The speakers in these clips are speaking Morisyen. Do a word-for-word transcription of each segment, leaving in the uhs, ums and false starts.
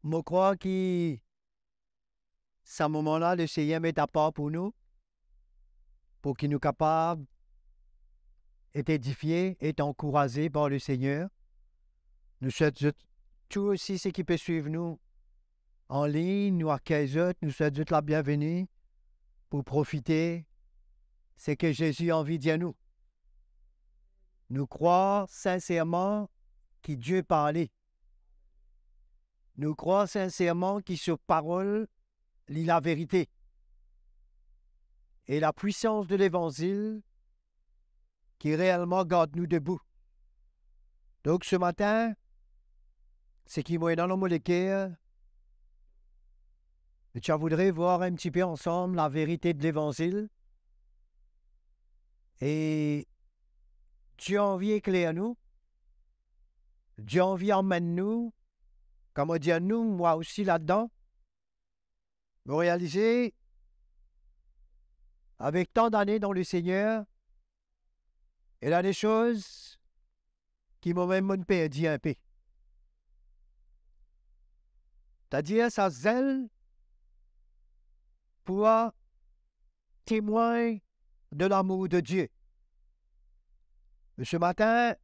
Mo krwar ki sa moman la, Lesegner met apar pou nou, pou ki nou kapav et edifie, et ankouraze par Lesegner. Nou swet zot tou osi, seki pe swiv nou anlign, nou akey zot, nou swet zot labinveni pou profite seki Zezi anvi dir nou. Nou krwar sinserman ki Die parle. Nou krwar sinserman ki so parol, li laverite. E lapwisans de Levanzil ki reelman gard nou debou. Donk, se matin, seki mo ena dan mo leker, nou ti a voudre vwar enn tipe ansam laverite de Levanzil. E Die anvi ekler nou, Die anvi amenn nou, kan mo dir nou, mwa osi ladan, mo realize, avek tan dane dan Lesegner, ena de soz ki momem mo'nn perdi inpe. Setadir sa zel pou temwagn de lamour de Die. Me se matin,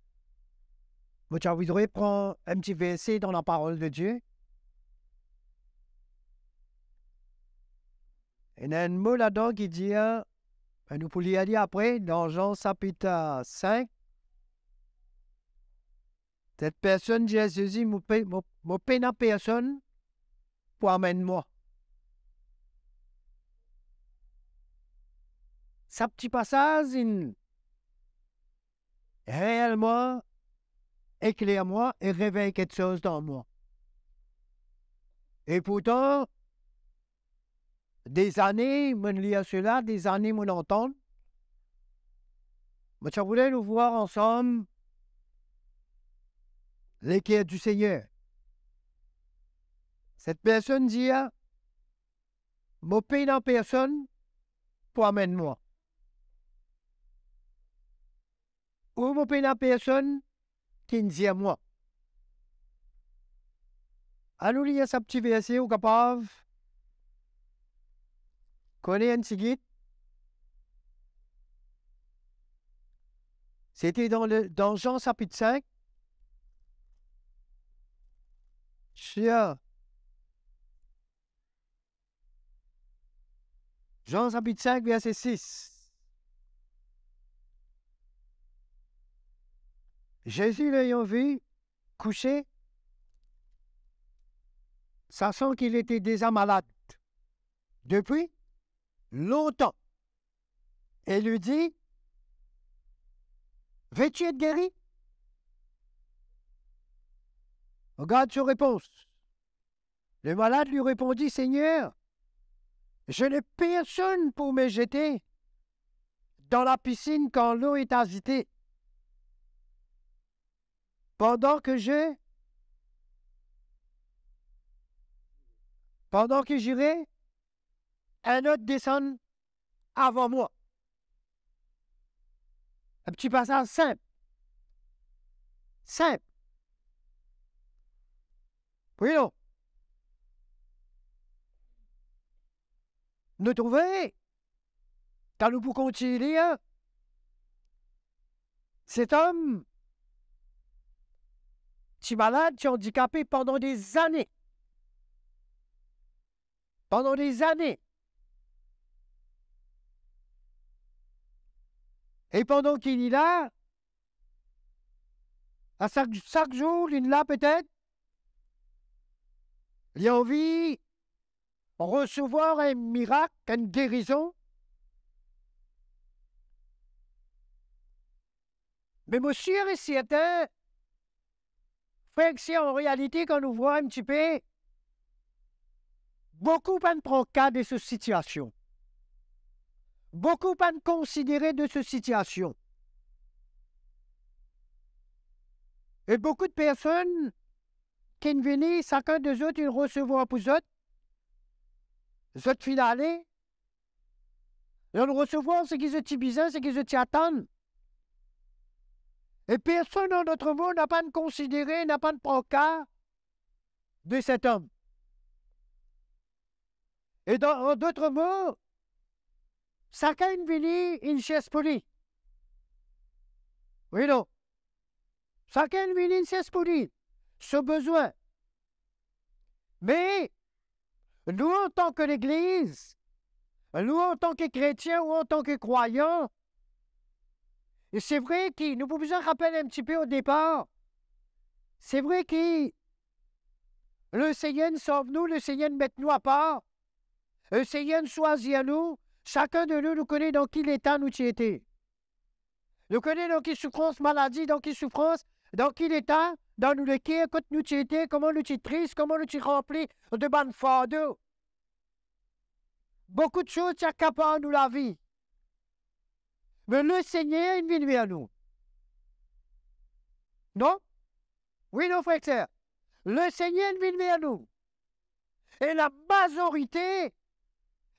mo ti a voudre pran enn ti verse dan laparol de Die. Ena enn mo ladan ki dir, e nou pou lir li apre, dan Zan sapit sink, Set personn dir Zezi, "Mo pe-, mo, mo pena personn pou amenn mwa." Sa ti pasaz inn reelman ekler mwa e revey kiksoz dan mwa. E pourtan, dezane mo'nn lir sela, dezane mo'nn antann. Mo ti a voudre nou vwar ansam leker di Segner. Set personn dir, "Mo pena personn pou amenn mwa." Ou mo pena personn ki'nn dir mwa. Anou lir sa ti verse, ou kapav kone enn tigit. Sete dan le, dan Zan sapit sink. Zan sapit sink, verse sis. Zezi, ler li anvi kouse, sasan ki li ete deza malad depi lontan, e li dir, "Veux-tu être guéri?" Regard so repons. Le malad li repondi, "Seigneur, je n'ai personne pour me jeter dans la piscine quand l'eau est agitée. Pendant que je, pendant que j'irai, un autre descend avant moi." Enn ti pasaz sinp. Sinp. Wi, non? Nou trouve, kan nou pou kontign lir, setom ti malad, ti andikape pandan dezane. Pandan dezane. E pandan ki li la, a sak, sak zour, li la petet, li anvi resevwar enn mirak, enn gerizon. Me mo sir e sertin, frer ek ser, an realite, kan nou vwar enn tipe, boukou pa'nn pran ka de so sitiasion. Boukou pa'nn konsidere de so sitiasion. E boukou de personn ki'nn vini, sakenn de zot inn resevwar pou zot, zot finn ale, zot resevwar seki zot ti bizin, seki zot ti atann. E personn dan not mond napa konsidere, napa pran ka de setom. E dan, an dot mo, sakenn vini, inn sers pou li. Wi, non? Sakenn vini, inn sers pou li, so bizin. Me nou, antan ki legliz, nou, antan ki kretien ou antan ki krwayan, e se vre ki nou pou bizin rapel enn tipe o depar, se vre ki Lesegner sov nou, Lesegner met nou apar, Lesegner swazir nou, sakenn de nou, nou kone dan ki leta nou ti ete. Nou kone dan ki soufrans, maladi, dan ki soufrans, dan ki leta, dan nou leker, kot nou ti ete, kouma nou ti tris, kouma nou ti ranpli de bann fardo. Boukou de soz ti akapar nou lavi. Me Lesegner inn vinn ver nou. Non? Wi, non, frer ek ser. Lesegner inn vinn ver nou. E lamazorite,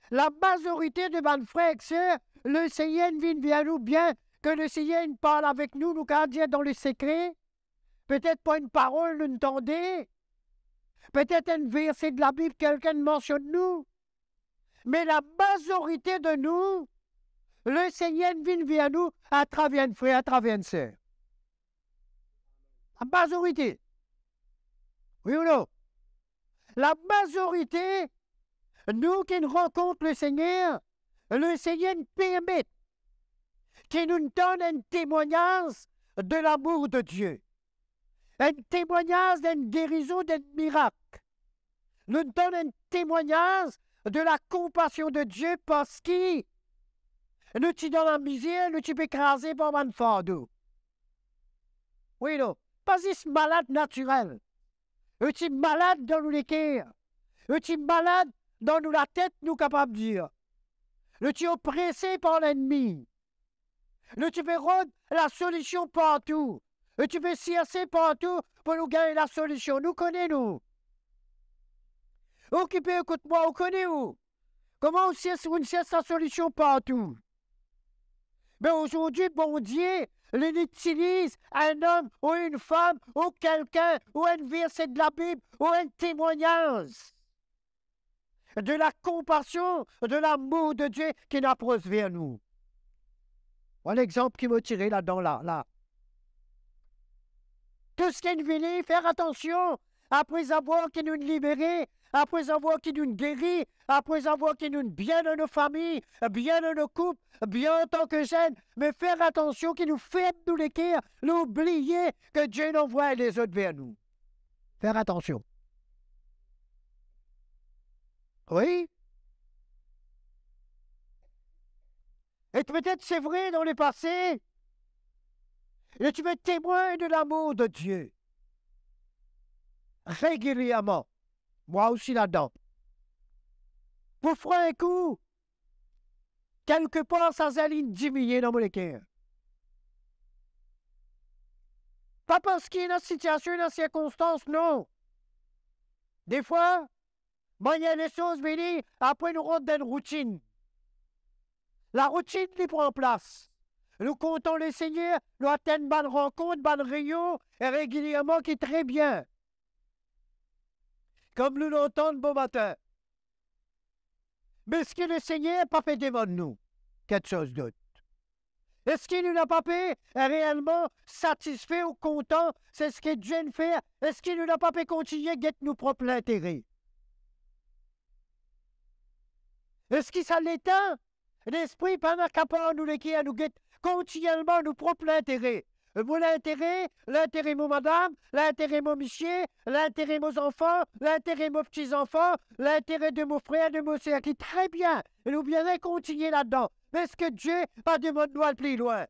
lamazorite de bann frer ek ser, Lesegner inn vinn ver nou, bien ki Lesegner inn parl avek nou, nou kapav dir dan lesekre, petet par enn parol nou tande, petet enn verse de Labib, kikenn mansionn nou. Me lamazorite de nou, Lesegner inn vinn ver nou atraver enn frer, atraver enn ser. Lamazorite. Wi ou non? Lamazorite, nou ki rankont Lesegner, Lesegner inn permet ki nou tann enn temwagnaz de lamour de Die, enn temwagnaz d'enn gerizon, d'enn mirak. Nou tann enn temwagnaz de lakonpasion de Die, parski nou ti dan lamizer, nou ti pe kraze par bann fardo. Wi, non? Pa zis malad natirel. Nou ti malad dan nou leker. Nou ti malad dan nou latet, nou kapav dir. Nou ti oprese par lennmi. Nou ti pe rod lasolision partou. Nou ti pe serse partou pou nou gagn lasolision. Nou kone nou. Ou ki pe ekout mwa, ou kone ou. Kouma ou sers, ou sers lasolision partou. Me azordi, Bondie, li, li itiliz enn om ou enn fam ou kikenn, ou enn verse de Labib, ou enn temwagnaz de lakonpasion, de lamour de Die ki inn apros ver nou. Enn lexanp ki mo tire ladan la, la. Tou seki inn vini, fer atansion, apre avoir ki nou libere, apre avoir ki nou geri, apre avoir ki nou bien dan nou fami, bien dan nou koup, bien antan ki zenn, me fer atansion ki nou ferm nou leker, nou bliye ki Die inn anvway lezot ver nou. Fer atansion. Wi. E petet se vre, dan lepase, nou ti pe temwin de lamour de Die. Regilierman, mwa osi ladan. Pou fran ek ou, kelkepar sa zenn inn diminie dan mo leker. Pa parski ena sitiasion, ena sirkonstans, non. Defwa, manier lesoz vini, apre nou rant dan enn routinn. Laroutinn li pran plas. Nou kontan Lesegner, nou atenn bann rankont, bann reynion, e regilierman ki tre bien. Kouma nou antann bomatin. Me eski Lesegner pa pe demann nou kiksoz dot? Eski nou napa pe reelman satisfe ou kontan seki Die inn fer? Eski nou napa pe kontign get nou prop lintere? Eski sa leta lespri pa inn akapar nou leker, nou get kontinyelman nou prop lintere? Mo lintere, lintere mo madam, lintere mo misie, lintere mo zanfan, lintere mo pti zanfan, lintere de mo frer, de mo ser, ki tre bien, e nou bien kontign ladan. Me eski Die pa demann nou al pli lwin?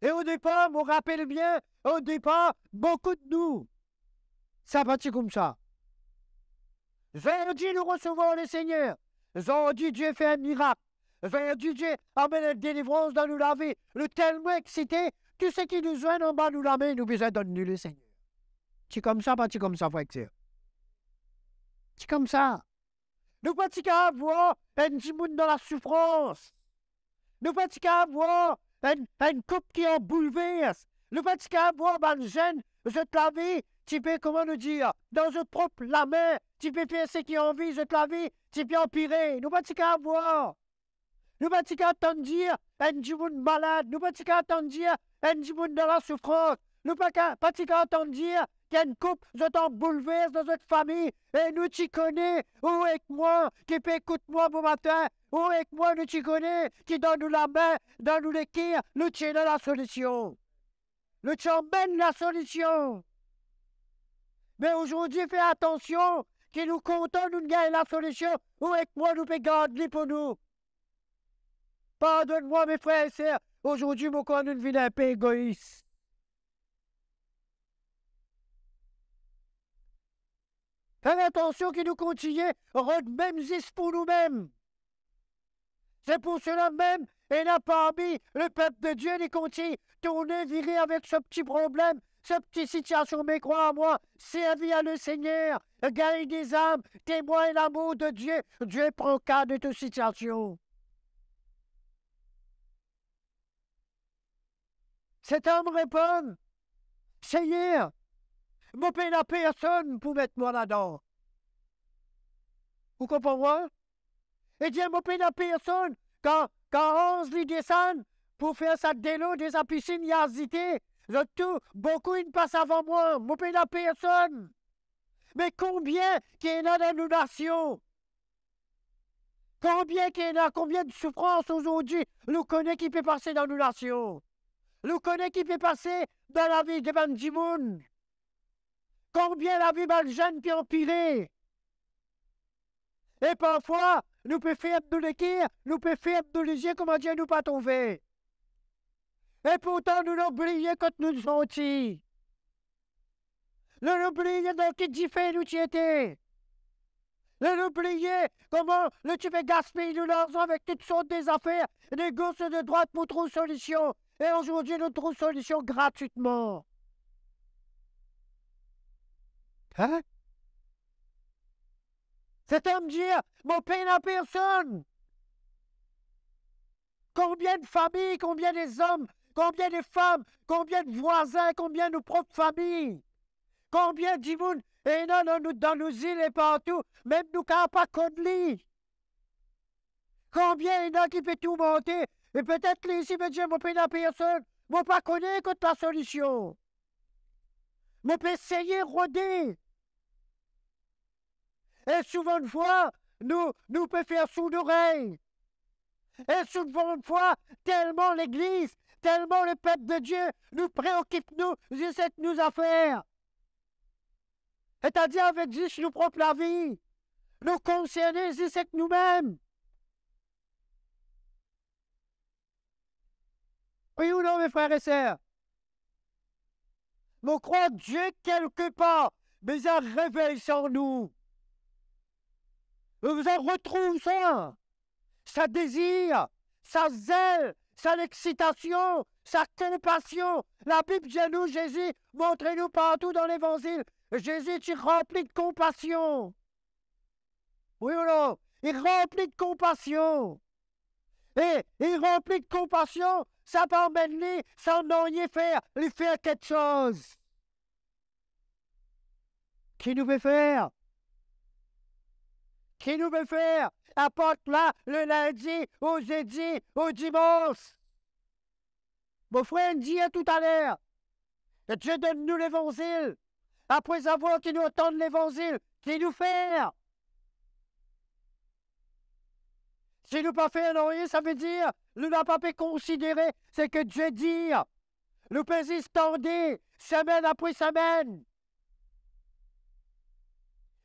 E o depar, mo rapel bien, o depar, boukou de nou, sa pa ti koumsa. Zordi nou resevwar Lesegner, zordi Die fer mirak, zordi Die amenn delivrans dan nou lavi, nou telman exite, tou seki nou zwenn anba nou lame, nou bizin donn li Lesegner. Ti koumsa, pa ti koumsa, frer ek ser? Ti koumsa. Nou pa ti kapav vwar enn dimoun dan lasoufrans. Nou pa ti kapav vwar enn, enn koup ki an boulvers, Nou pa ti kapav vwar bann zenn, zot lavi ti pe, kouma nou dir, dan zot prop lame, ti pe fer seki anvi, zot lavi ti pe anpire. Nou pa ti kapav vwar. Nou pa ti kapav tann dir enn dimoun malad, nou pa ti kapav tann dir enn dimoun dan lasoufrans, nou pa ka, pa ti kapav tann dir ki enn koup zot an boulvers dan zot fami, e nou ti kone, ou ek mwa ki pe ekout mwa bomatin, ou ek mwa nou ti kone ki dan nou lame, dan nou leker, nou ti ena lasolision. Nou ti amenn lasolision. Me azordi, fer atansion ki nou kontan nou gagn lasolision, ou ek mwa nou pe gard li pou nou. Pardonn mwa, me frer e ser, azordi mo krwar nou vinn inpe egois. Fer atansion ki nou kontigne rod mem zis pou noumem. Se pou sela mem, ena parmi lepep de Die, li kontign tourne vire avek so pti problem, so pti sitiasion. Me krwar mwa, servi a Lesegner, gagn dezam, temwagn lamour de Die, Die pran ka de to sitiasion. Set om reponn, Segner, mo pena personn pou met mwa ladan. Ou konpran mwa? Li dir, mo pena personn. Kan, kan anz li desann pou fer sa delo de sa pisinn, li azite, zot tou, boukou inn pas avan mwa, mo pena personn. Me konbien ki ena dan nou nasion? Konbien ki ena, konbien soufrans azordi nou kone ki pe pase dan nou nasion? Nou kone ki pe pase dan lavi de bann dimoun? Konbien lavi bann zenn pe anpire? E parfwa, nou pe ferm nou leker, nou pe ferm nou lizie, kouma dir nou pa trouve. E pourtan, nou, nou bliye kot nou sorti. Nou, nou bliye dan ki dife nou ti ete. Nou, nou bliye kouma nou ti pe gaspiy nou larzan avek tou sort de zafer, de gos e de drwat pou trouv solision. E azordi, nou trouv solision gratwitman. Hein? Set om dir, mo pena personn. Konbien de fami, konbien de zom, konbien de fam, konbien de vwazin, konbien nou prop fami, konbien dimoun ena dan nou, dan nou zil e partou, mem nou kapav pa konn li. Konbien ena ki pe tourmante, e petet li osi pe dir, mo pena personn, mo pa kone kot lasolision. Mo pe seye rode. E souvannfwa, nou, nou pe fer sourdorey. E souvannfwa, telman legliz, telman lepep de Die, nou preokip nou zis ek nou zafer. Setadir avek zis nou prop lavi. Nou konserne zis ek noumem. Wi ou non, me frer e ser? Mo krwar Die, kelkepar, bizin revey sa an nou. Nou bizin retrouv sa, sa dezir, sa zel, sa lexitasion, sa konpasion. Labib dir nou, Zezi montre nou partou dan Levanzil, Zezi ti ranpli de konpasion. Wi ou non? Li ranpli de konpasion. E li ranpli de konpasion, sa pa amenn li san nanye fer, li fer kiksoz. Ki nou pe fer? Ki nou pe fer? Apart la, le lindi, ou zedi, ou dimans. Mo frer, dir toutaler, Bondie donn nou Levanzil. Apre avoir ki nou tann Levanzil, ki nou fer? Si nou pa fer nanye, savedir nou napa pe konsidere seki Bondie dir. Nou pe zis tande, semenn apre semenn.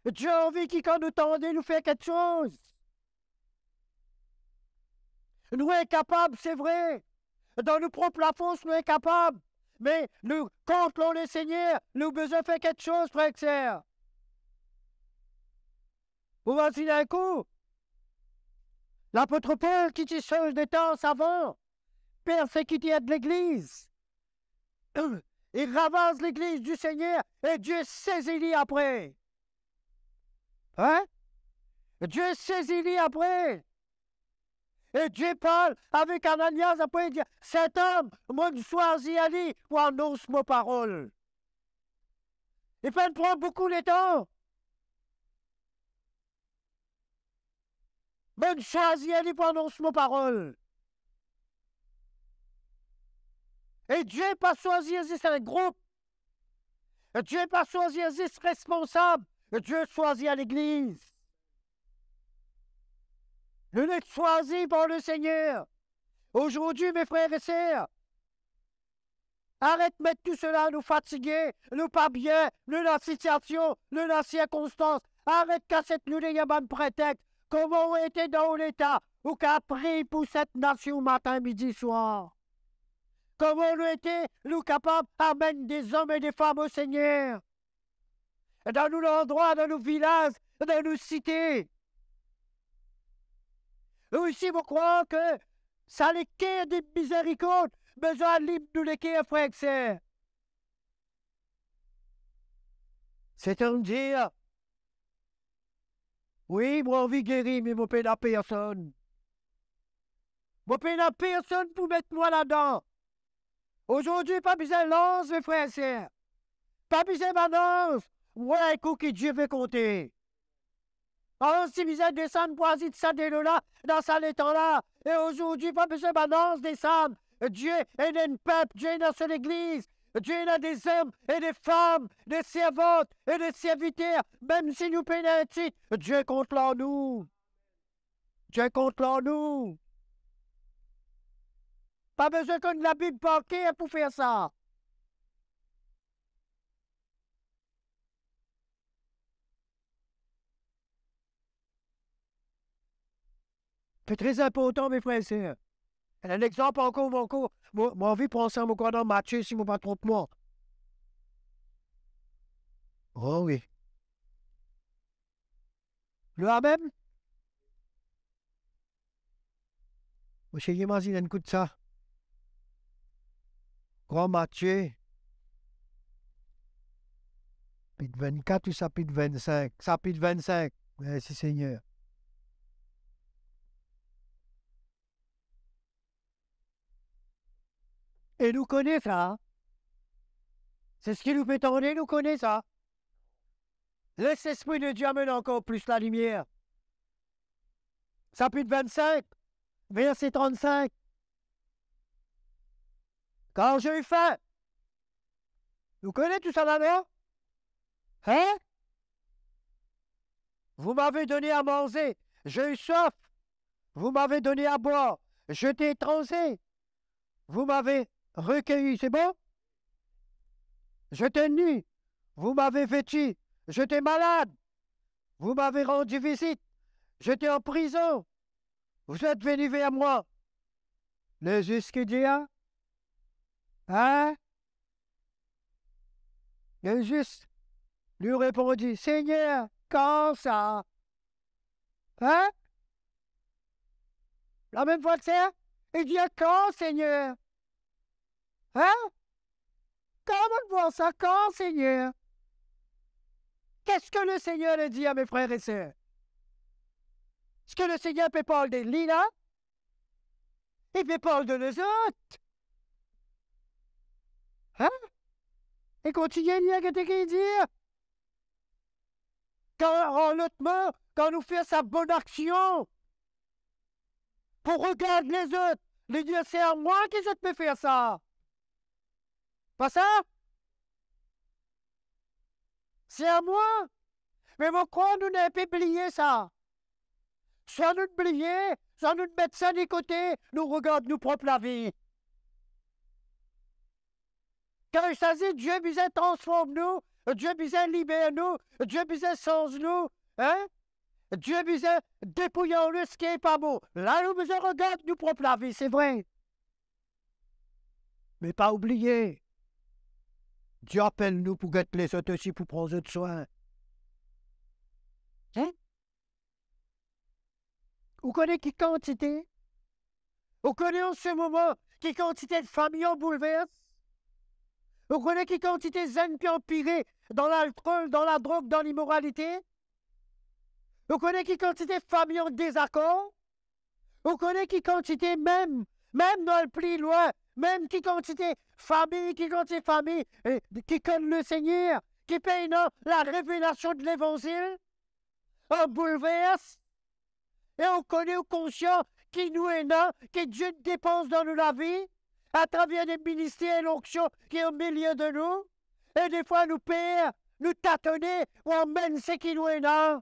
Bondie anvi ki kan nou tande, nou fer kiksoz. Nou inkapab, se vre. Dan nou prop lafors, nou inkapab. Me nou kont lor Lesegner, nou bizin fer kiksoz, frer ek ser. Ou imazinn enn kou, lapot Pol ki ti sanz de tans avan, persekiter legliz, li ravaz legliz di Segner e Bondie sezi li apre. Hein? Bondie sezi li apre. E Die parl avek Ananias, apre li dir, "Set om, mo'nn swazir li pou anons mo parol." Li pa'nn pran boukou letan. Mo'nn swazir li pou anons mo parol. E Die pa swazir zis enn group. Die pa swazir zis responsab. Die swazir legliz. Nou ete swazir par Lesegner. Azordi, me frer e ser, aret met tou sela, nou fatige, nou pa bien, nou ena sitiasion, nou ena sirkonstans. Aret kasiet nou deryer bann pretex. Kouma ou ete dan ou leta, ou kapav priy pou set nasion matin, midi, swar? Kouma nou ete, nou kapav amenn de zom e de fam o Segner? Dan nou landrwa, dan nou vilaz, dan nou site. E osi, mo krwar ke sa leker de mizerikord bizin alim nou leker, frer ek ser. Setadir, wi, mo anvi geri, me mo pena personn. Mo pena personn pou met mwa ladan. Azordi, pa bizin lanz, me frer e ser. Pa bizin bann anz. Mwa, enn kou ki Die pe konte. Anz ti bizin desann pou azit sa delo la, dan sa letan la. E azordi, pa bizin bann anz desann. Die ena enn pep, Die ena so legliz. Die ena de zom e de fam, de servant e de serviter. Mem si nou pena enn tit, Die kont lor nou. Die kont lor nou. Pa bizin konn Labib par ker pou fer sa. Pe tre inportan, me frer e ser. Enn lexanp ankor, mo ankor, mo, mo anvi pran sa, mo krwar dan Matie, si mo pa tronp mwa. Oh wi. Lwa mem. Mo seye imazinn enn kout sa. Gran Matie, sapit vennkat ou sapit vennsink? Sapit vennsink. Mersi, Segner. E nou kone sa. Seki nou pe tande, nou kone sa. Les Lespri de Die amenn ankor plis lalimier. Sapit vennsink, verse trannsink. Car j'ai eu faim. Nou kone tou sa la, non? Hein? Vous m'avez donné à manger. J'ai eu soif. Vous m'avez donné à boire. J'étais étranger. Vous m'avez recueilli. C'est bon? J'étais nu. Vous m'avez vêtu. J'étais malade. Vous m'avez rendu visite. J'étais en prison. Vous êtes venus vers moi. Lezis ki dir, hein? Lezis li reponn, Segner, kan sa? Hein? Lamem fwa, li dir, kan, Segner? Hein? Kan mo'nn vwar sa, kan, Segner? Qu'est-ce que le Seigneur dit à mes frères et sœurs? Eski Lesegner pe parl de li la? Li pe parl de lezot. Hein? E kontigne lir, gete ki li dir. Kan, an lot mo, kan nou fer sa bonn aksion pou regard lezot, li dir, se ar mwa ki zot pe fer sa. Pa sa? Se ar mwa. Me mo krwar nou ena inpe bliye sa. Swa nou bliye, swa nou met sa de kote, nou regard nou prop lavi. Kan li sazi, Die bizin transform nou, Die bizin liber nou, Die bizin sanz nou, hein? Die bizin depouy an nou seki pa bon. La nou bizin regard nou prop lavi, se vre. Me pa oubliye, Die apel nou pou get lezot osi, pou pran zot swin. Hein? Ou kone ki kantite, ou kone an se moman ki kantite fami an boulvers? Ou kone ki kantite zenn pe anpire dan lalkol, dan ladrog, dan limoralite? Ou kone ki kantite fami an dezakor? Ou kone ki kantite mem, mem dan le pli lwin, mem ki kantite fami, ki kantite fami, eh, ki konn Lesegner, ki pena larevelasion de Levanzil, an boulvers, e ou kone, ou konsian ki nou ena, ki Dieu depans dan nou lavi, atraver de minister e lonksion ki omilie de nou, e defwa nou per, nou tatone pou amenn seki nou ena.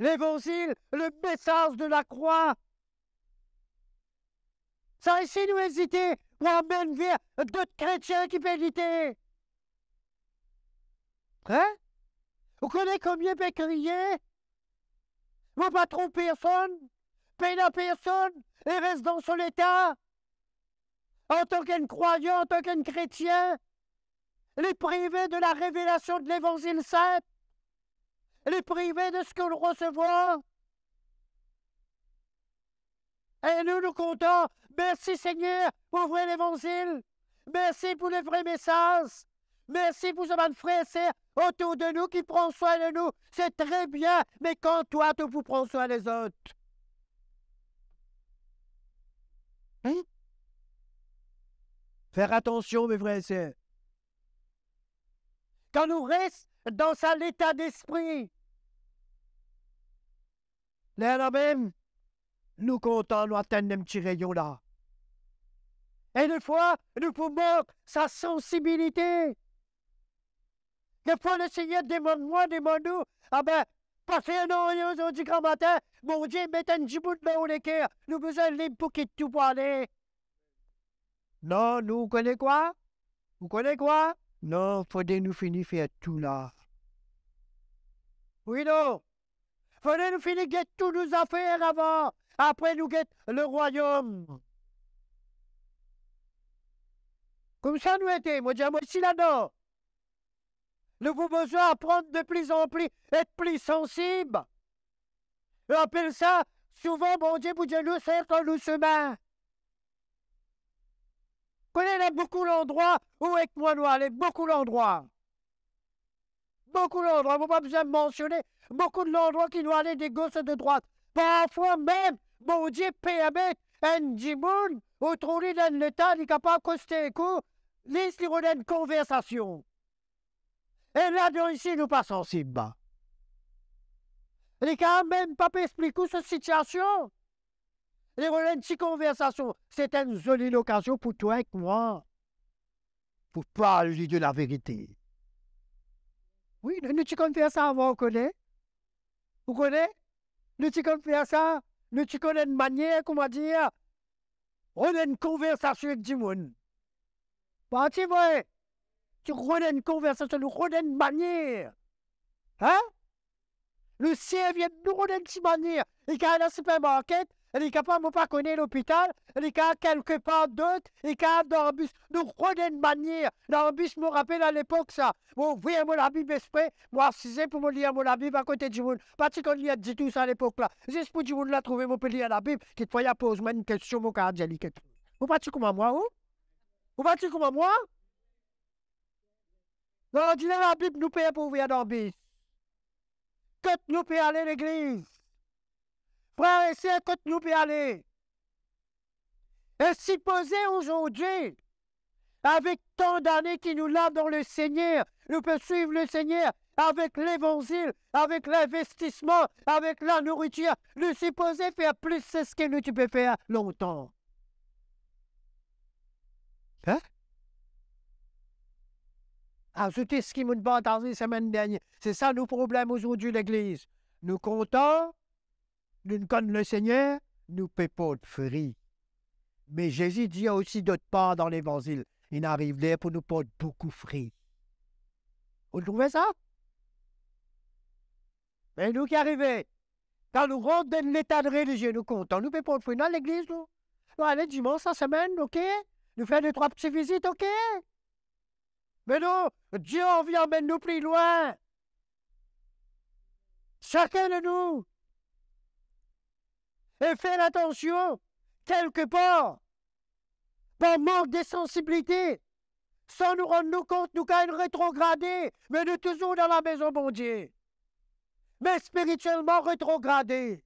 Levanzil, le mesaz de lakrwa. Sa isi nou ezite pou amenn ver dot kretien ki pe lite. Hein? Ou kone konbien pe kriye? Mo pa trouv personn, pena personn, li res dan so leta. Antan ki enn krwayan, antan ki enn kretien, li prive de larevelasion de Levanzil sin, li prive de seki nou resevwar. E nou, nou kontan. Mersi, Segner, pou vre Levanzil. Mersi pou le vre mesaz. Mersi pou sa bann frer e ser otour de nou ki pran swin de nou. Se tre bien, me kan twa to pou pran swin lezot? Hein? Fer atansion, me frer e ser. Kan nou res dan sa leta lespri, lerla mem, nou kontan nou atenn enn ti reyon la. E defwa, nou pou mank sa sansibilite. Defwa, Lesegner demann mwa, demann nou, abe, pa fer nanye ozordi gramatin, Bondie met enn dimoun dan ou leker, nou bizin lib pou kit tou pou ale. Non, nou kone kwa? Ou kone kwa? Non, fode nou fini fer tou la. Wi, non. Fode nou fini get tou nou zafer avan, apre nou get lerwayom. Koumsa nou ete, mo dir, mo isi ladan. Nou pou bizin aprann de pli an pli et pli sansib. E apel sa, souvan Bondie pou dir nou, sort dan nou semin. Kone, ena boukou landrwa ou ek mwa nou ale, boukou landrwa. Boukou landrwa, mo pa bizin mansione, boukou landrwa ki nou ale de gos e de drwat. Parfwa mem, Bondie permet enn dimoun, ou trouv li dan enn leta, li kapav koste ek ou, li, li rod enn konversasion. E ladan isi, nou pa sansib. Li kapav mem pa pe explik ou so sitiasion. Li rod enn ti konversasion. Se enn zoli lokazion pou twa ek mwa pou parl li de laverite. Wi, nou, nou ti konn fer sa avan, ou kone? Ou kone? Nou ti konn fer sa, nou ti konn enn manier, kouma dir, rod enn konversasion ek dimoun. Pa ti vre? Ti rod enn konversasion, nou rod enn manier. Hein? Nou servi, nou rod enn ti manier. Li kapav dan sipermarket, li kapav, mo pa kone, lopital, li kapav kelke par dot, li kapav dan bis. Nou rod enn manier. Dan bis, mo rapel alepok sa, mo ouver mo Labib espre, mo asize pou mo lir mo Labib akote dimoun. Pa ti konn lir ditou sa lepok la. Zis pou dimoun la trouve mo pe lir Labib, kikfwa li a poz mwa enn kestion, mo kapav dir li kiksoz. Ou pa ti kouma mwa, ou? Ou pa ti kouma mwa? Non, li ena Labib nou pe pou ouver dan bis. Kot nou pe ale legliz? Frer e ser, kot nou pe ale? E sipoze ozordi, avek tan dane ki nou la dan Lesegner, nou pe swiv Lesegner avek Levanzil, avek linvestisman, avek lanouritir, nou sipoze fer plis seki nou ti pe fer lontan. Hein? Azout seki mo'nn partaze semenn dernie. Se sa nou problem ozordi, legliz. Nou kontan, nou konn Lesegner, nou pe port fri. Me Zezi dir osi dot par dan Levanzil, inn ariv ler pou nou port boukou fri. Ou trouve sa? Me nou ki arive, kan nou rant dan enn leta relizie, nou kontan, nou pe port fri, nou al legliz, nou. Nou ale dimans lasemenn, ok? Nou fer de trwa ti vizit, ok? Me non, Dieu anvi amenn nou pli lwin. Sakenn de nou. E fer atansion, kelkepar, par mank de sansibilite, san nou rann nou kont, nou kapav retrograde, me nou touzour dan lamezon Bondie. me spiritielman retrograde.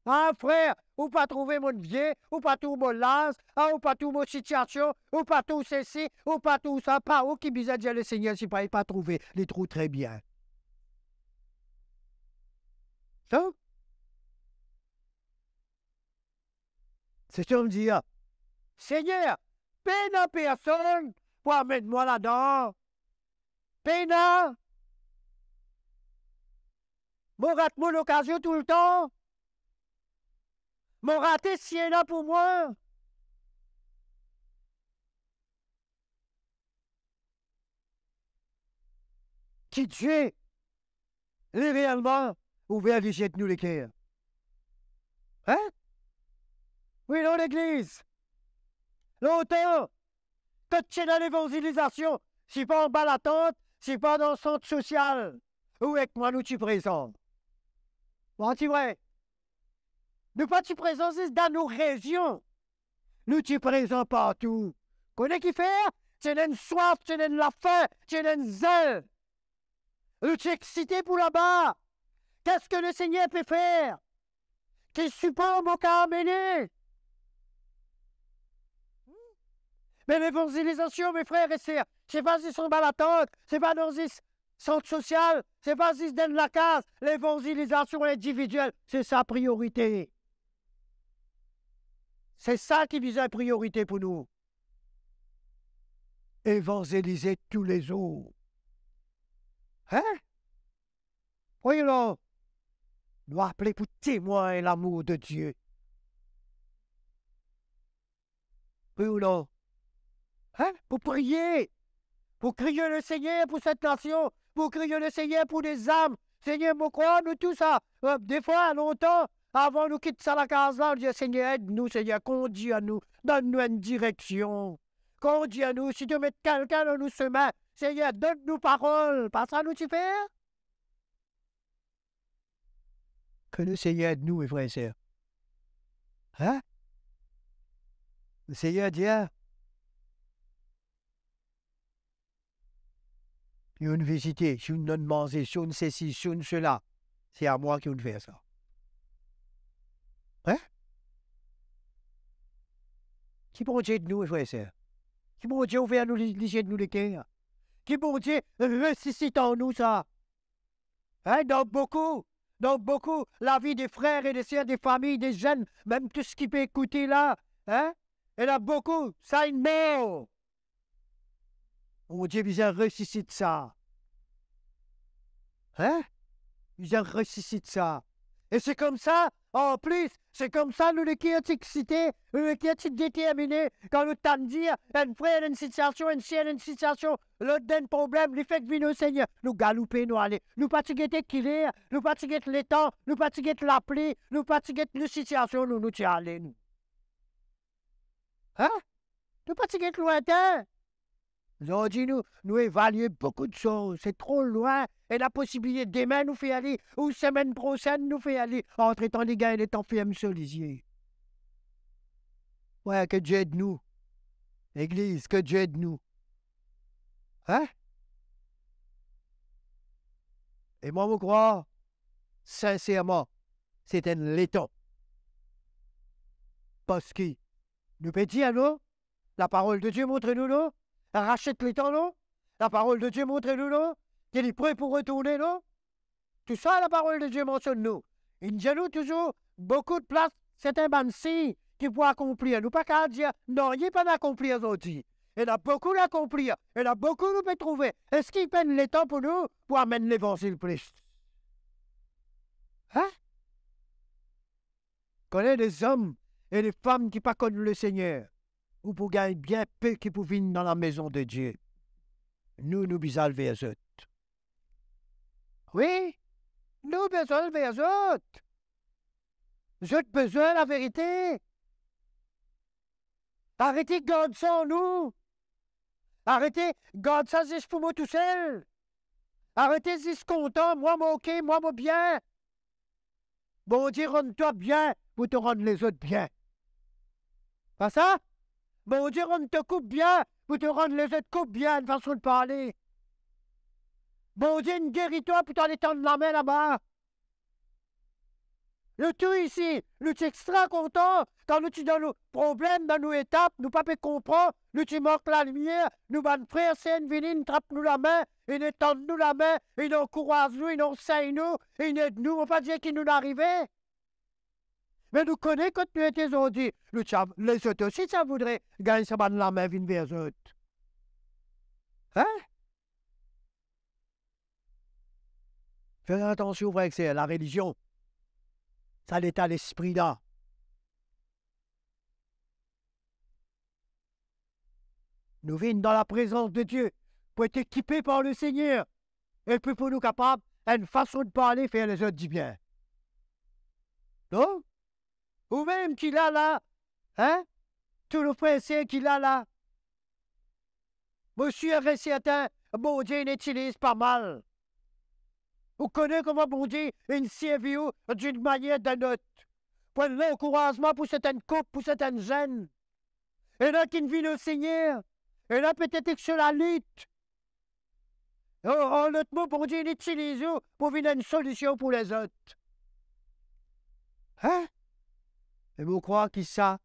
Ah, frer, ou pa trouve mo vie, ou pa trouv mo laz, ah, ou pa trouv mo sitiasion, ou pa trouv sesi, ou pa trouv sa, pa ou ki bizin dir Lesegner si pa, li pa trouve, li trouv tre bien. Sa? Se sa mo dir, Segner, pena personn pou amenn mwa ladan. Pena. Mo rat mo lokazion toultan. Mo rate si ena pou mwa. Ki Die, li realman ouver lizie nou leker. Hein? Wi, non, legliz. Lontan, kot ti ena levanzilizasion, si pa anba latant, si pa dan sant sosial, ou ek mwa nou ti prezan. Bon, ti vre. Nou pa ti prezan zis dan nou rezion. Nou ti prezan partou. Kone kifer? Ti ena enn swaf, ti ena enn lafin, ti ena enn zel. Nou ti exsite pou laba. Qu'est-ce que le Seigneur peut faire? Ki sipor mo kapav amene? Me levanzilizasion, me frer e ser, se pa zis anba latant, se pa dan zis sant sosial, se pa zis dan lakaz. Levanzilizasion individiel, se sa priorite. Se sa ki bizin priorite pou nou. Evanzelize toulezour. Hein? Wi, non. Nou apele pou temwagn lamour de Die. Wi ou non? Hein? Pou priye, pou kriye Lesegner pou set nasion, pou kriye Lesegner pou dezam. Segner, mo krwar nou tou sa, eh, defwa, lontan, avan nou kit sa lakaz la, nou dir, Segner, ed nou, Segner, kondir nou, donn nou enn direksion. Kondir nou, si to met kelkenn lor nou sime, Segner, donn nou parol. Pa sa nou ti fer? Ke Lesegner ed nou, me frer e ser. Hein? Lesegner dir, si ou'nn vizite, si ou'nn donn manze, si ou'nn sesi, si ou'nn sela, se a mwa ki ou'nn fer sa. Hein? Ki Bondie ed nou, me frer e ser. Ki Bondie ouver nou li-, lizie nou leker. Ki Bondie resisit an nou sa. Hein, dan boukou, dan boukou lavi de frer e de ser, de fami, de zenn, mem tou seki pe ekoute la, hein, ena boukou, sa inn mor. Bondie bizin resisit sa. Hein? Bizin resisit sa. E se koumsa, anplis, se koumsa nou leker ti exsite, nou leker ti determine, kan nou tann dir, enn frer ena enn sitiasion, enn ser ena enn sitiasion, lot ena enn problem, li fek vini, o Segner, nou galoupe, nou ale. Nou pa ti gete kiler, nou pa ti get letan, nou pa ti get lapli, nou pa ti get nou sitiasion, nou, nou ti ale, nou. Hein? Nou pa ti get lwintin. Zordi nou, nou evalie boukou de soz, se tro lwin, ena posibilite demin nou fer li, ou semenn prosenn nou fer li, antretan li gagn letan ferm so lizie. Wi, ke Die ed nou. Legliz, ke Die ed nou. Hein? E mwa, mo krwar, sinserman, se enn letan. Parski nou pe dir, non, laparol de Die montre nou, non, rasiet letan, non, laparol de Die montre nou, non, ki li pre pou retourne, non. Tou sa laparol de Die mansionn nou. Inn dir nou touzour, boukou de plas, se enn bann sign ki pou akonplir. Nou pa kapav dir nanye pa'nn akonplir zordi. Ena boukou akonplir, ena boukou nou pe trouve. Eski pena letan pou nou pou amenn levanzil plis? Hein? Kan ena de zom e de fam ki pa konn Lesegner, ou pou gagn bien pe ki pou vinn dan lamezon de Die. Nou, nou bizin al ver zot. Wi, nou bizin al ver zot. Zot bizin laverite. Arete gard sa an nou. Arete gard sa zis pou mo tousel. Arete zis kontan, mwa mo oke, mwa mo bien. Bondie rann twa bien pou to rann lezot bien. Pa sa? Bondie rann to koup bien pou to rann lezot koup bien, enn fason de parle. Bondie inn geri twa pou to ale tann lame laba. Nou tou isi, nou ti extra kontan kan nou ti dan nou problem, dan nou etap, nou pa pe konpran, nou ti mank lalimier, nou bann frer ser inn vini, inn trap nou lame, inn tann nou lame, inn ankouraz nou, inn ansegn nou, inn ed nou. Mo pa dir ki nou'nn arive, me nou kone kot nou ete zordi. Nou ti a, lezot osi ti a voudre gagn sa bann lame vinn ver zot. Hein? Fer atansion, frer ek ser, larelizion, sa leta lespri la. Nou vinn dan laprezans de Die pou et ekipe par Lesegner, epi pou nou kapav enn fason de parle, fer lezot dibien. Non? Oumem ki la la, hein? Tou nou frer ser ki la la, mo sir e sertin, Bondie inn itiliz pa mal. Ou kone kouma Bondie inn servi ou dinn manier dan lot, pou enn lankourazman pou sertin koup, pou sertin zenn. Ena ki'nn vinn o Segner, ena petet ek so lalit. An, an lot mo, Bondie inn itiliz ou pou vinn enn solision pou lezot. Hein? E mo krwar ki sa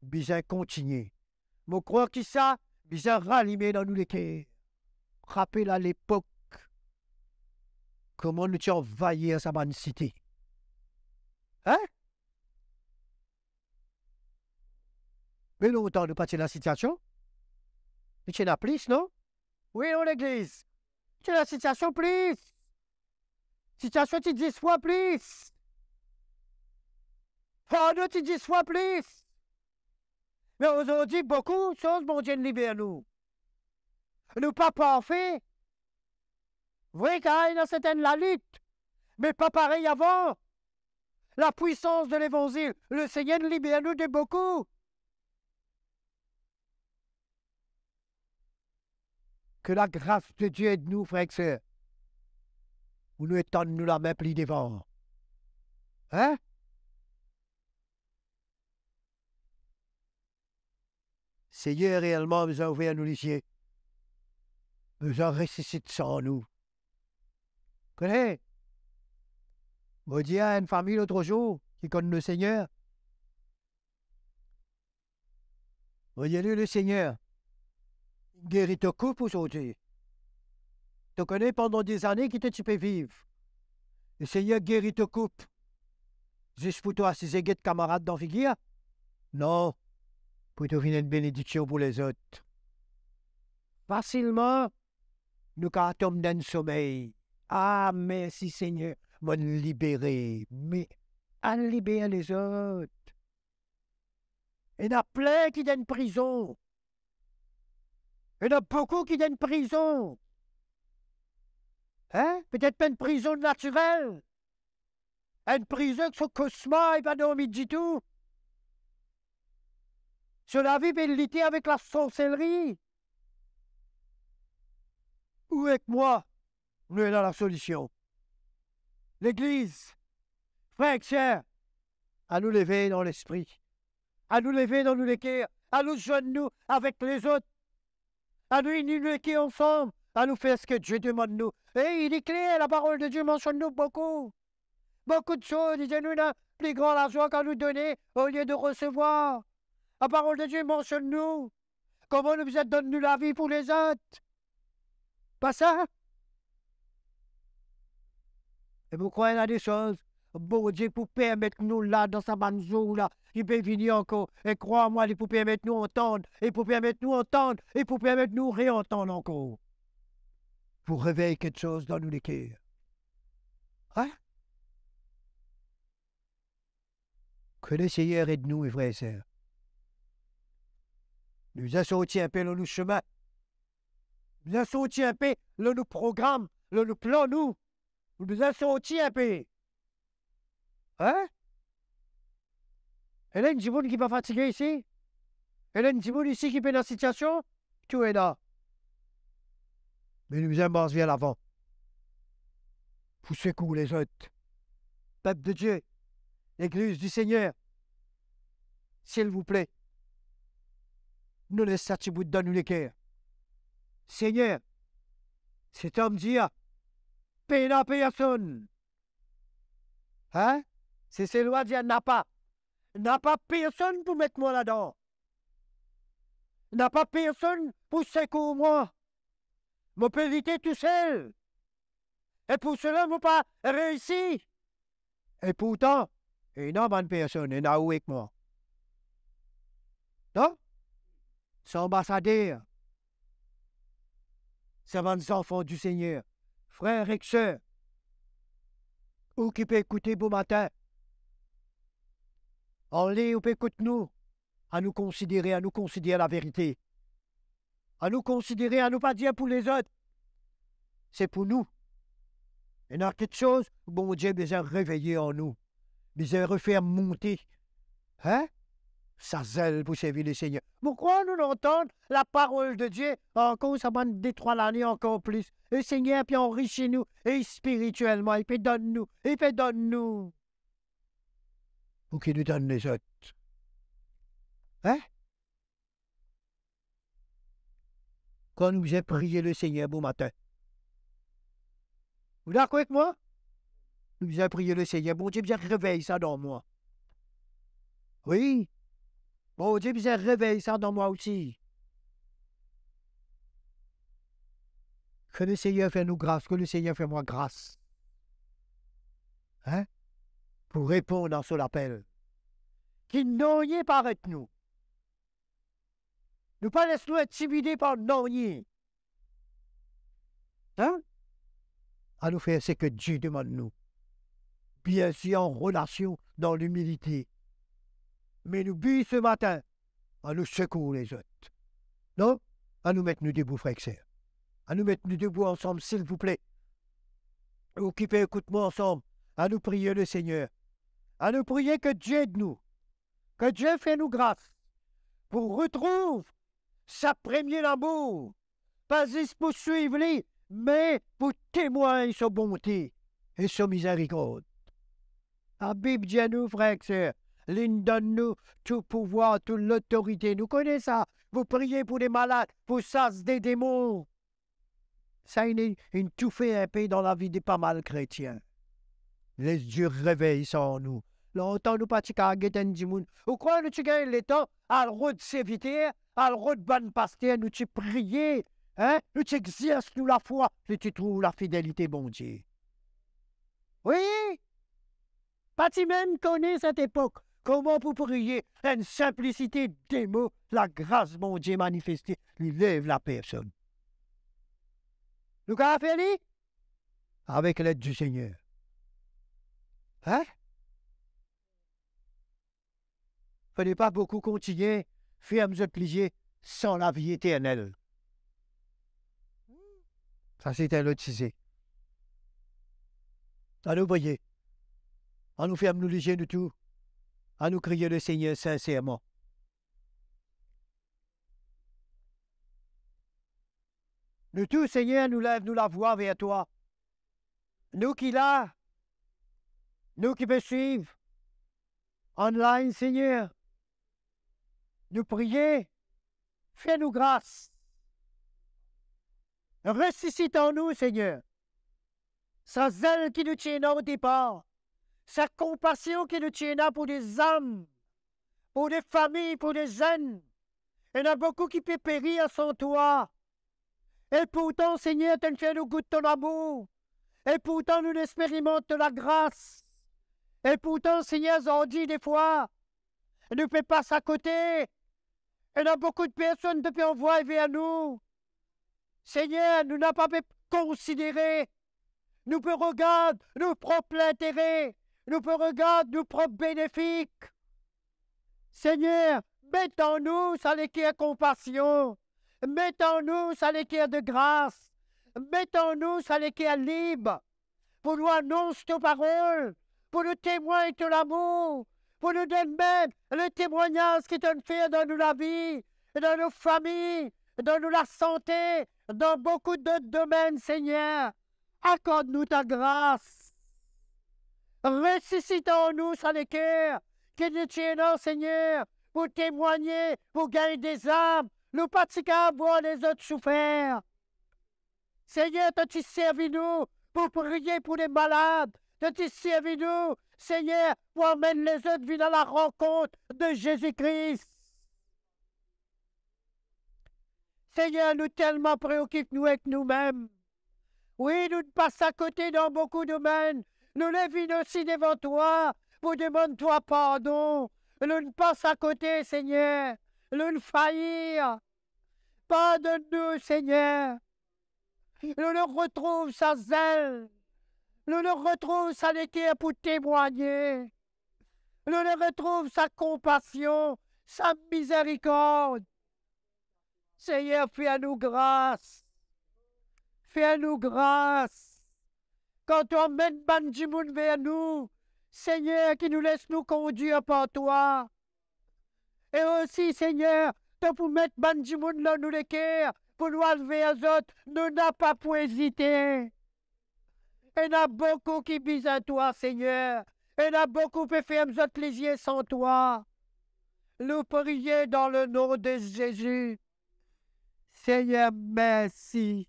bizin kontigne. Mo krwar ki sa bizin ralime dan nou leker. Rapel a lepok, kouma nou ti anvayir sa bann site. Hein? Me lontan nou pa ti ena sitiasion. Nou ti ena plis, non? Wi, non, legliz. Ti ena sitiasion plis. Sitiasion ti dis fwa plis. Fardo ti dis fwa plis. Me azordi, boukou soz Bondie inn liber nou. Nou pa parfe. Vre ki ena sertin lalit, me pa parey avan. Lapwisans de Levanzil, Lesegner inn liber nou de boukou. Ke lagras de Die ed nou, frer ek ser, pou nou etann nou lame pli devan. Hein? Segner reelman bizin ouver nou lizie, bizin resisit sa an nou. Kone, mo dir enn fami lot zour ki konn Lesegner, mo dir li, Lesegner geri to koup ozordi. To kone pandan dezane ki to ti pe viv, Lesegner geri to koup, zis pou to asize get kamarad dan figir? Non, pou to vinn enn benediksion pou lezot. Fasilman, nou kapav tom dan enn somey. Ah, mersi Segner, mo'nn libere. Me al liber lezot. Ena plin ki dan prizon. Ena boukou ki dan prizon. Hein? Petet pa enn prizon natirel. Enn prizon ki so kosmar, li pa dormi ditou. So lavi pe lite avek lasorselri. Ou ek mwa, nou ena lasolision. Legliz, frer ek ser, anou leve dan lespri. Anou leve dan nou leker. Anou zwenn nou avek lezot. Anou ini nou leker ansam. Anou fer seki Die demann nou. E li kler, laparol de Die mansionn nou boukou. Boukou de soz, li dir nou ena pli gran lazwa kan nou done olie de resevwar. Laparol de Die mansionn nou kouma nou bizin donn nou lavi pou lezot. Pa sa? E mo krwar ena de soz Bondie pou permet nou la dan sa bann zour la ki pe vini ankor. E krwar mwa, li pou permet nou antann, li pou permet nou antann, li pou permet nou reantann ankor. Pou revey kiksoz dan nou leker. Hein? Ke Lesegner ed nou, frer ek ser. Nou bizin sorti inpe lor nou sime. Nou bizin sorti inpe lor nou program, lor nou plan nou. Nou bizin sorti inpe. Hein? Ena enn dimoun ki pa fatige isi? Ena enn dimoun isi ki pena sitiasion? Tou ena. Me nou bizin mars ver lavan pou sekour lezot. Pep de Die, Legliz di Segner, silvouple, nou les sa ti bout dan nou leker. Segner, sete an dir, pena personn. Hein? Seselwa dir napa. Napa personn pou met mwa ladan. Napa personn pou sekour mwa. Mo pe lite tousel. E pou sela mo pa reisi. E pourtan, ena bann personn, ena ou ek mwa. Non? Sa anbasader. Sa bann zanfan di Segner. Frer ek ser, ou ki pe ekoute bomatin, ale ou pe ekout nou, anou konsidere, anou konsider laverite. Anou konsidere, anou pa dir pou lezot, se pou nou. Ena kiksoz Bondie bizin reveye an nou, bizin refer monte, hein? Sa zel pou servi Lesegner. Mo krwar nou antann laparol de Die ankor sa bann de trwa lane ankor plis. Lesegner pe anrisi nou, e spiritielman, li pe donn nou, li pe donn nou. Pou ki nou donn lezot? Hein? Kan nou bizin priye Lesegner bomatin. Ou dakor ek mwa? Nou bizin priye Lesegner, Bondie bizin revey sa dan mwa. Wi, Bondie bizin revey sa dan mwa osi. Ke Lesegner fer nou gras, ke Lesegner fer mwa gras. Hein? Pou reponn a so lapel. Ki nanye pa aret nou. Nou pa les nou intimide par nanye. Hein? Anou fer seki Die demann nou. Biensir an relasion dan limilite. Me nou bi se matin, anou sekour lezot. Non? Anou met nou debou, frer ek ser. Anou met nou debou ansam, silvouple. Ou ki pe ekout mwa ansam, anou priye Lesegner. Anou priye ki Die ed nou. Ki Die fer nou gras pou retrouv sa premie lamour, pa zis pou swiv li, me pou temwagn so bonte e so mizerikord. Labib dir nou, frer ek ser, li donn nou tou pouvwar, tou lotorite. Nou kone sa, pou priye pou de malad, pou sas de demon. Sa inn, inn toufe inpe dan lavi de pa mal kretien. Les Die revey sa an nou. Lontan nou pa ti kav get enn dimoun. Ou krwar nou ti gagn letan al rod serviter, al rod bann paster, nou ti priye, hein? Nou ti exers nou lafwa, nou ti trouv lafidelite Bondie. Wi! Pa ti mem kone set epok kouma pou priye, enn sinplisite de mo, lagras Bondie manifeste, li lev lapersonn. Nou kav fer li? Avek led di Segner. Hein? Fode pa boukou kontigne ferm zot lizie san lavi eternel. Sa se enn lot size. Anou priye. Anou ferm nou lizie nou tou. Anou kriye Lesegner sinserman. Nou tou, Segner, nou lev nou lavwa ver twa. Nou ki la, nou ki pe swiv online, Segner, nou priye, fer nou gras. Resisit an nou, Segner, sa zel ki nou ti ena o depar, sa konpasion ki nou ti ena pou de zam, pou de fami, pou de zenn. Ena boukou ki pe perir san twa. E pourtan, Segner, to'nn fer nou gout to lamour. E pourtan, nou'nn experimant to lagras. E pourtan, Segner, zordi, defwa, nou pe pas akote. Ena boukou de personn to pe anvway ver nou. Segner, nou napa pe konsidere. Nou pe regard nou prop lintere. Nou pe regard nou prop benefik. Segner, met an nou sa leker konpasion. Met an nou sa leker de gras. Met an nou sa leker lib. Pou nou anons to parol, pou nou temwagn to lamour, pou nou donn mem le temwagnaz ki to'nn fer dan nou lavi, dan nou fami, dan nou lasante, dan boukou dot domenn, Segner. Akord nou ta gras. Resisit an nou sa leker ki nou ti ena, Segner, pou temwagne, pou gagn de zam. Nou pa ti kav vwar lezot soufer. Segner, to ti servi nou pou priye pou lemalad, to ti servi nou, Segner, pou amenn lezot vinn a larankont de Zezi Kris. Segner, nou telman preokip nou ek noumem. Wi, nou pas akote dan boukou domenn. Nou le vinn osi devan twa pou demann twa pardon. Nou pas akote, Segner. Nou fair. Pardonn nou, Segner. Nou, nou retrouv sa zel. Nou, nou retrouv sa leker pou temwagne. Nou, nou retrouv sa konpasion, sa mizerikord. Segner, fer nou gras. Fer nou gras. Kan to amenn bann dimoun ver nou, Segner, ki nou les nou kondir par twa. E osi, Segner, to pou met bann dimoun lor nou leker pou nou al ver zot, nou napa pou ezite. Ena boukou ki bizin twa, Segner. Ena boukou pe ferm zot lizie san twa. Nou priye dan le nom de Zezi. Segner, mersi.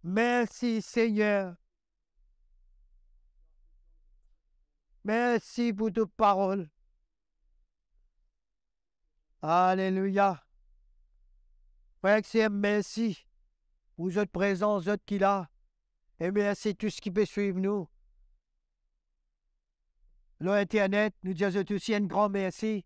Mersi, Segner. Mersi pou to parol. Alelouya. Frer ek ser, mersi pou zot prezans, zot ki la. E mersi tou seki pe swiv nou lor internet. Nou dir zot osi enn gran mersi.